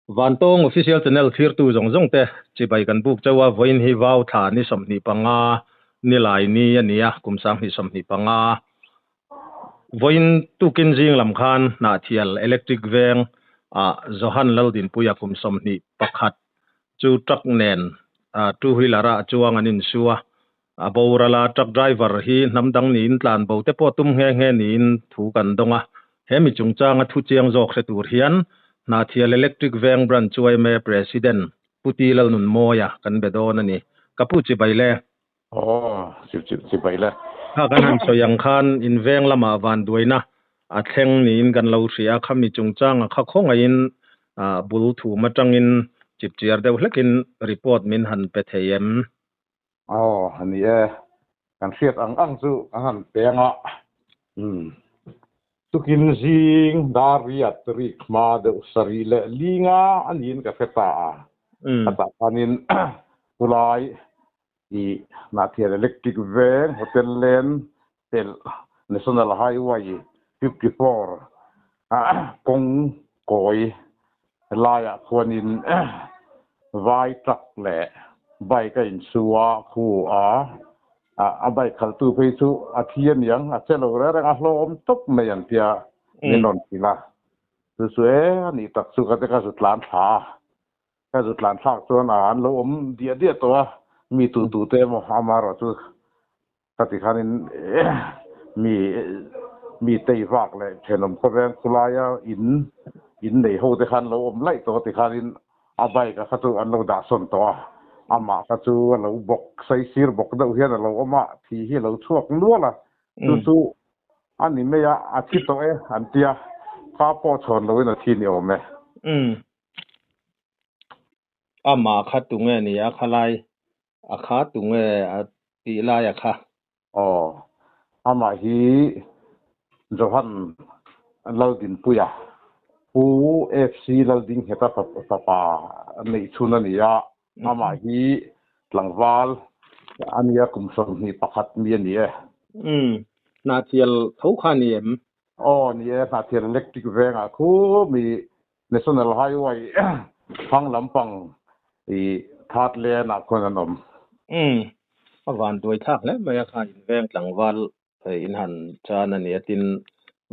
Vantawng Official Channel thlirtu zawng zawng te chibai kan buk chauh a, vawiin hi vau thla ni 25 nilai ni a ni a, kum 2025. Vawiin tukin zing lam khan Hnahthial Electric Veng ah Johan Laldinpuia kum 21 chu truck nen two wheeler ah chuang an insu a, a boral a, truck driver hi hnam dang niin tlan bo te pawh tum nghe nghe niin thu kan dawng a, he mi chungchanga thu chiang zawk hre tur hian Hnahthial Electric Veng Branch yma President Pu Ti Lalnunmawia kan be dawn a ni. Ka pu chibai le. Aw, chibai le. Kha kan han sawi ang khan in veng lamah vanduaina a thleng niin kan lo hria a, khami chungchanga kha khawngaihin bul thum atangin chipchiar deuh hlekin report min han pe thei em? Aw, a ni e. Kan hriat ang ang chu kan han peng a. Umm. Tukin zing dar riat rik hma deuh sarih leh linga a niin ka hre ta a. A tah khanin chulai i Hnahthial Electric Veng Hotel Lane pelh National Highway 54 kawng kawi laiah khuanin vai truck leh bike a insu a, khu a, a bike khaltu phei chu a thi a niang, a che lo reng reng a hlawm tawp mai an tia min rawn hrilh a. Chu chu e a nih tak chu ka te ka zu tlan thla a, ka zu tlan thlak chuan a an lo awm diah diah tawh a, mi tu tu te emaw amaherawh chu Ka ti khanin mi mi tei vak leh thenawm khawveng khulaia in in nei ho te khan lo awm laih tawh a ti khanin a bike a kha chu an lo dah sawn tawh a, amah kha chu a lo bawk saisir bawk deuh hian a lo awm a, thi hi a lo chhuak nual a, chu chu a ni mai a, a thi tawh e an tia, ka pawh chhawn loin a thi ni awm e. Amah kha tunge ni a khalai A kha tunge a tih lai a kha? Aw, amah hi Johan Laldinpuia, Pu FC Laldingheta fapa neih chhun a ni a, amah hi tlangval a nia kum 21 mi a ni e. Umm, Hnahthial tho kha a ni em? Aw, ni e, Hnahthial Electric Vengah khu mi National Highway thlang lampang i third lane ah khuan an awm. Umm, a van duai thlak hle mai a kha in veng tlangval in han chan a ni a tin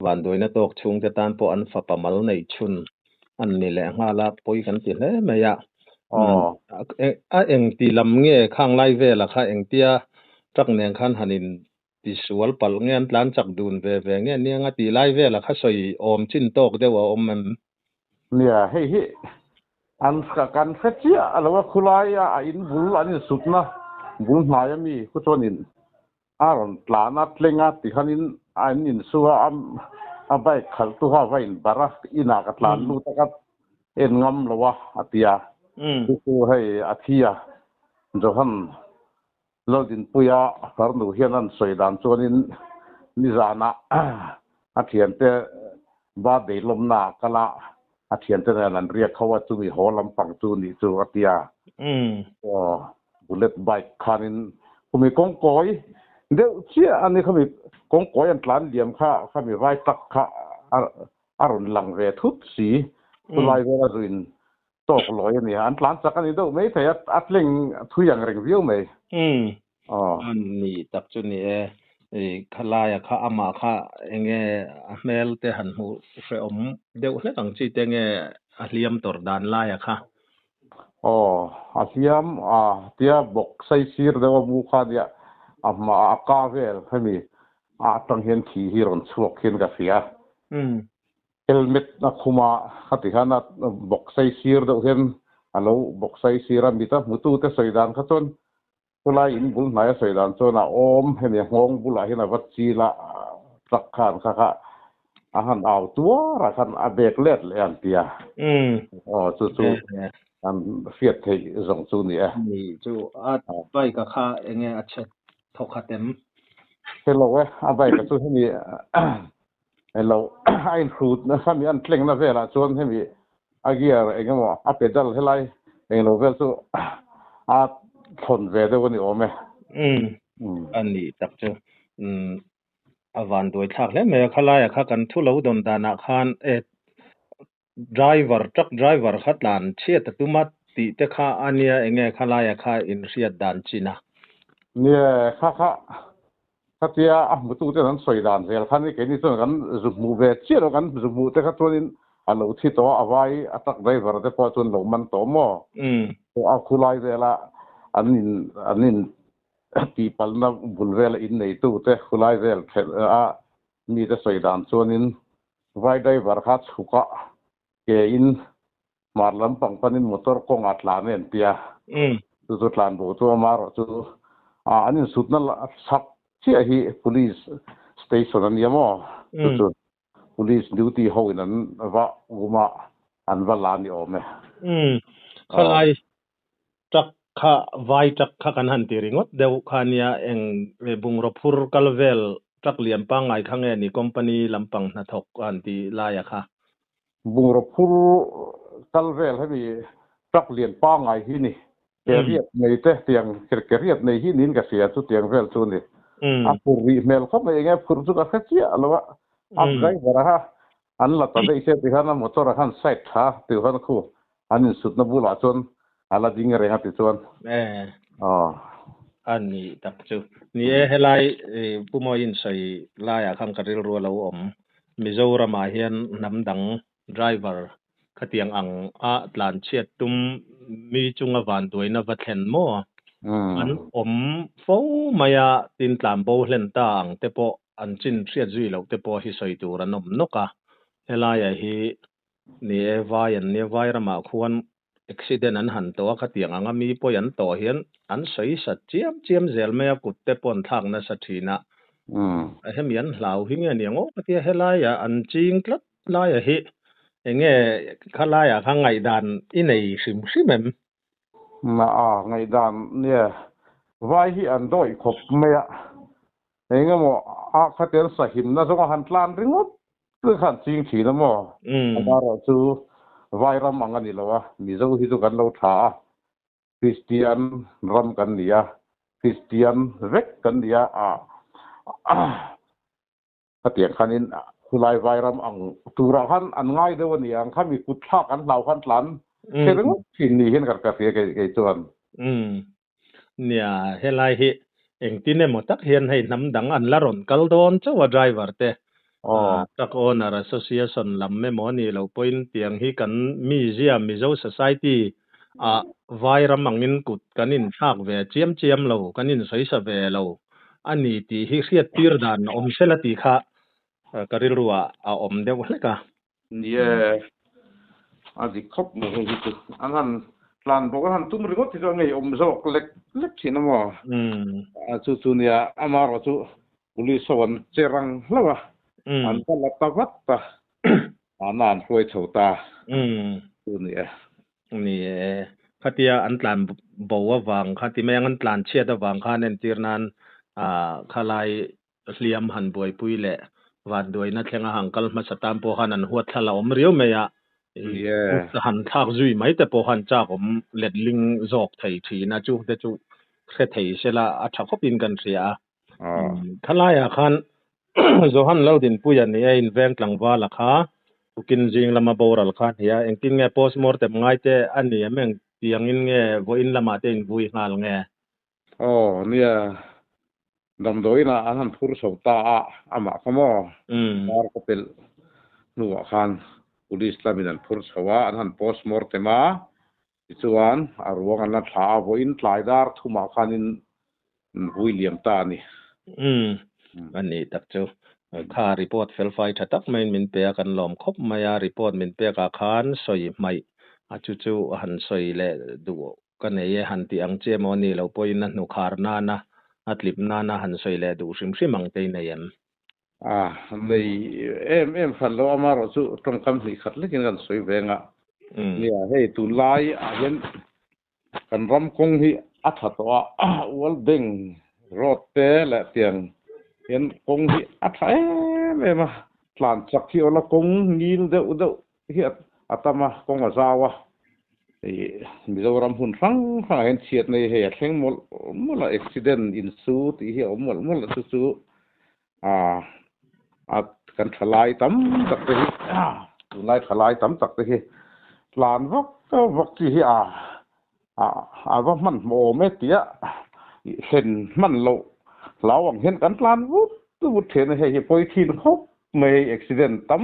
vanduaina tawk chhungte tan pawh an fapa mal neih chhun an ni leh nghal a pawi kan ti hle mai a. A engti lam nge khang lai vela kha engtia truck nen khan han in Tisual palh nge an tlan chak dun ve ve nge nia nga tih lai vela kha sawi awm chin tawk deuh a awm em? Nia, hei hi an kan hre chiah a lo a, khulai a a in bul an insutna bul hnai a mi khu chuan in a rawn tlan a tleng a tikhanin an insu a, a bike khalh tu kha a va inbarh a, inah ka tlan lut a ka en ngam lo a a ti a, chu chu hei a thi a, Johan Laldinpuia farnu hian an sawi dan chuanin nizanah a thiante birthday lawmna ah kal a, a thiante nen an riak ho a, chumi haw lampang chu nih chu a ti a. Aw, bullet bike khanin khumi kawngkawi deuh chiah a ni, khami kawngkawi an tlan liam kha, khami vai tak kha a rawn lang ve thut si, chulai vela zuin Tawk lawi a nia, an tlan chak a ni deuh mai thei a, a tleng thui ang reng viau mai. Umm, a ni tak chu ni e, i khalaia kha amah kha enge a hmel te han hmuh hrehawm deuh hlek ang chi te nge a hliam tawrh dan laia kha? Aw, a hliam a tia bawk saisir deuh a mu kha nia, a hma a ka vel hemi a atang hian thi hi rawn chhuak hian ka hria. Umm. Helmet a khum a, khati khan a bawk sai sir deuh hian a lo bawk sai sir a, mit a hmutute sawi dan kha chuan chulai in bul hnai a sawi dan chuan a awm hemi a nghawng bulah hian a va chil a, truck khan kha kha a han au tuar ah khan a bek let leh a an ti a, aw chu chu an hriat theih zawng chu ni e. Ni chu a bike a kha enge a chhe thawkhat em? Hello e, a bike a chu hemi Hello, a inhrut na hemi an tlengna velah chuan hemi a gear eng emaw a pedal helai englo vel chu a thawn ve deuh a ni awm e. Umm, a ni tak chu. Umm, a van duai thlak hle mai a, khalaiah kha kan thu lo dawn danah khan e. Driver truck driver kha tlan chhiat a tum a tih te kha a nia enge khalaia kha in hriat dan chin a. Nia kha kha khatia a hmutu ten an sawi dan zel khan keini chuan kan zu hmuh ve chiah lo kan zu hmuh te kha chuanin a lo thi tawh a vai a truck driver te pawh chuan lo man tawh maw a khulai vela an in an in tihpalhna bul vela in neitu te khulai vel a mite sawi dan chuanin Vai driver kha chhuk a, ke in hmar lampang panin motor kawng ah tlan a entir a, chu chu tlan bo chu amaherawh chu an insutna chak chiah hi police station a nia maw, chu chu police duty ho in an va um a, an va la ni awm e. Khalai truck kha vai truck kha kan han ti ringawt deuh kha nia eng bungraw phur kal vel truck lian pangngai kha nge ni company lampang hnathawk a han ti laia kha. Bungraw phur kal vel hemi truck lian pangngai hi ni ke riat nei te tiang ke riat nei hi niin ka hria chu tiang vel chu ni. A phur rih hmel khawp mai enge phur chu ka hre chiah lo a, a driver a kha an la ta daih se tikhan a motor a khan side tha tih khan khu An insutna bulah chuan a la ding reng a ti chuan. E. Aw. A nih tak chu. Ni e, helai Pu Mawiin sawi laiah khan ka rilru a lo awm. Mizoramah hian hnam dang driver khatiang ang a tlan chhiat tum mi chunga vanduaina va thlen maw? An awm fo mai a, tin tlan bo hlen ta ang te pawh an chin hriat zui loh te pawh hi sawi tur an awm nawk a. Helaia hi Ni e, vai an nia, vai ramah khuan accident an han tawh a, khatiang anga mi pawi an tawh hian an sawi sat chiam chiam zel mai a, kut te pawh an thlak nasa thin a, hemi an hlau hi nge niang aw ka tia helaiah an ching tlat laia hi enge khalaiah kha ngaihdan i nei hrim hrim em? Na a, ngaihdan nia, vai hi an dawih khawp mai a, engemaw a khatiang sahimna zawnga han tlan ringawt Chu khan ching thin a maw? Amaherawh chu vai ram ang a ni lo a, Mizo hi chu kan lo tha a, Kristian ram kan ni a, Kristian vek kan ni a, khatiang khanin khulai vai ram ang turah khan an ngai deuh a ni ang, khami kut thlak an hlau khan tlan che ringawt thin ni hian ka hria kei chuan. Nia, helai hi engtin emaw tak hian hei hnam dang an la rawn kal dawn chauh a driver te Truck Owner Association lam emaw a nih loh pawhin tiang hi kan mizia Mizo Society ah vai ram angin kut kan inthlak ve chiam chiam lo, kan insawisa ve lo a ni tih hi hriat tir dan awm sela tih kha ka rilru ah a awm deuh hlek a. Ni e, a dik khawp mai hei hi chu. An han tlan bawk, an han tum ringawt hi chu a ngeiawm zawk lek lek thin a maw? Chu chu nia, amaherawh chu police ho an che rang hlauh a, an va la ta vat a, mahna an hruai chho ta chu ni e. Ni e, khatia an tlan bo avang kha ti mai ang, an tlan chhiat avang khan entir nan khalai hliam han buaipui leh vanduaina thlenga han kal hmasa tan pawh khan an huat thla la awm riau mai a, han thlak zui mai te pawh khan chak awm letling zawk thei thin a, chungte chu hre thei sela a tha khawpin kan hria a. Khalaiah khan Johan Laldinpuia ni a inveng tlangvala kha tukin zing lama boral kha a ni a, engtin nge postmortem ngai te a ni em engtiangin nge vawiin lamah te invui nghal nge? Aw nia, damdawiin ah an han phur chho ta a, amah kha maw? Dar ka pelh hnuah khan police lamin an phur chho a, an han postmortem a, tichuan a ruang an la thla a, vawiin tlai dar thumah khanin an vui liam ta a ni. Umm, a nih tak chu. Kha report felfai tha tak maiin min pe a, kan lawm khawp mai a, report min pekah khan sawi hmaih a chu chu han sawi leh duh Ka nei e han tih ang che maw ni lo pawhin a hnukhar nana a tlip nana han sawi leh duh hrim hrim ang te i nei em? A, nei em em hran lo amaherawh chu tawngkam hnih khat lekin kan sawi ve anga. Nia, hei tunlai ah hian kan ram kawng hi a tha tawh a, World Bank road te leh tiang hian kawng hi a tha em em a, tlan chak hi awla kawng ngil deuh deuh hi a tam a, kawng a zau a, ih Mizoram hmun hrang hrangah hian chhiatna hi hei a thleng mawlh mawlh a, accident insu tih hi a awm mawlh mawlh a, chu chu ah a kan tha lai tam tak te hi Tunlai thalai tam tak te hi tlan vak vak chi hi a a va hmanhmawh awm e tia thlen hman loh hlau ang hian kan tlan vut vut thin a, hei hi pawi thin khawp mai hei accident tam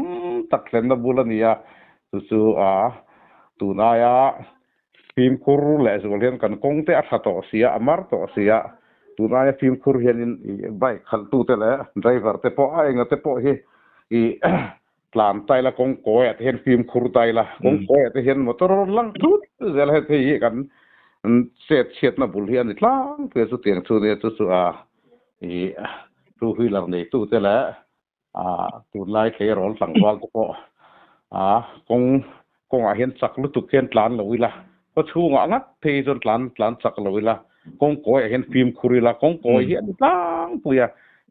tak thlenna bul a ni a, chu chu a tunaia fimkhur leh zual hian kan kawng te a tha tawh si a, a mar tawh si a, tunaia fimkhur hianin bike khalhtute leh driver te pawh a enga te pawh hi ih Tlan tai la kawng kawi ah te hian fimkhur tai la, kawng kawi ah te hian motor a rawn lang thut zel a, hei hi kan chet chhiatna bul hi a ni tlangpui a, chutiang chu nia chu chu a ih two wheeler neitu te leh a tunlai tleirawl tlangval te pawh a kawng kawngah hian chak lutuk hian tlan lo ila, khaw chhungah ngat phei chuan tlan tlan chak lo ila, kawng kawiah hian fimkhur ila, kawng kawi hi a ni tlangpui a,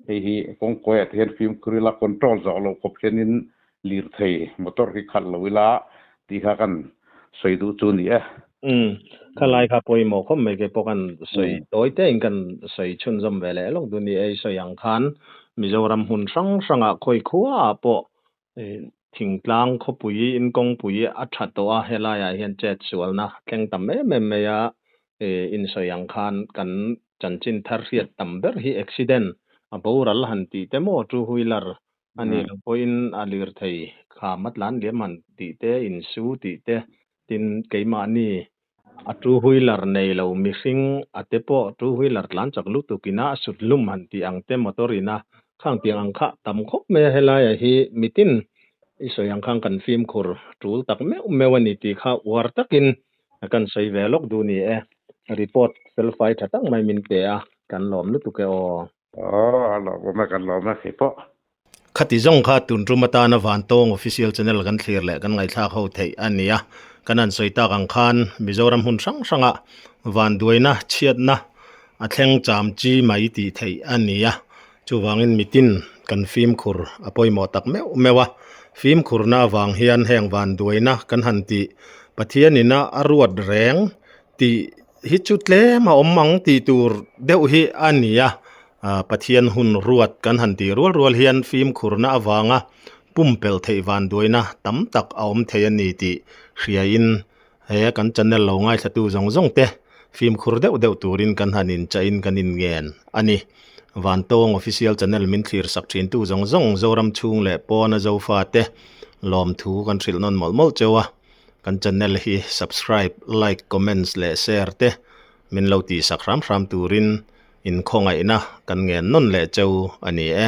hei hi kawng kawiah te hian fimkhur ila, control zawh loh khawp hianin lirthei motor hi khalh lo ila tih kha kan sawi duh chu a ni e. Umm, khalai kha pawimawh khawp mai kei pawh kan sawi tawi te in kan sawi chhunzawm ve leh lawk duh ni e, i sawi ang khan Mizoram hmun hrang hrangah khawi khuaah pawh Thingtlang khawpui in kawngpui a tha tawh a, helaiah hian chet sualna thleng tam em em mai a, insawi ang khan kan chanchin thar hriat tam ber hi accident a boral han tih te maw two wheeler a nih loh pawhin a lirthei kham a tlan liam han tih te, insu tih te, tin keimahni a two wheeler nei lo mihring a te pawh two wheeler tlan chak lutuk ina a sut hlum han tih ang te motor ina khang tiang ang kha tam khawp mai a helaia hi mitin i sawi ang khan kan fimkhur tul tak meuh meuh a ni tih kha uar takin kan sawi ve lawk duh ni e report felfai tha tak mai min pe a kan lawm lutuk e aw. Aw a lawmawm e kan lawm e kei pawh. Khati zawng kha tun tum atana Vantawng Official Channel kan thlir leh kan ngaihthlak ho theih a ni a. Kan han sawi tak ang khan Mizoram hmun hrang hrangah vanduaina chhiatna a thleng cham chi mai tih theih a ni a. Chuvangin mitin kan fimkhur a pawimawh tak meuh meuh a. Fimkhurna avang hian heng vanduaina kan han tih Pathianina a ruat reng tih hi chu tlem a awm ang tih tur deuh hi a ni a, Pathian hun ruat kan han tih rual rual hian fimkhurna avanga pumpelh theih vanduaina tam tak a awm thei a ni tih hriain he kan channel lo ngaithlatu zawng zawng te fimkhur deuh deuh turin kan han inchahin kan inngen a ni. Vantawng Official Channel min thlir sak thintu zawng zawng Zoram chhung leh pawna Zofa te lawmthu kan hrilh nawn mawlh mawlh cheu a. Kan channel hi subscribe, like, comments leh share te min lo tihsak hram hram turin in khawngaihna kan ngen nawn leh cheu a ni e.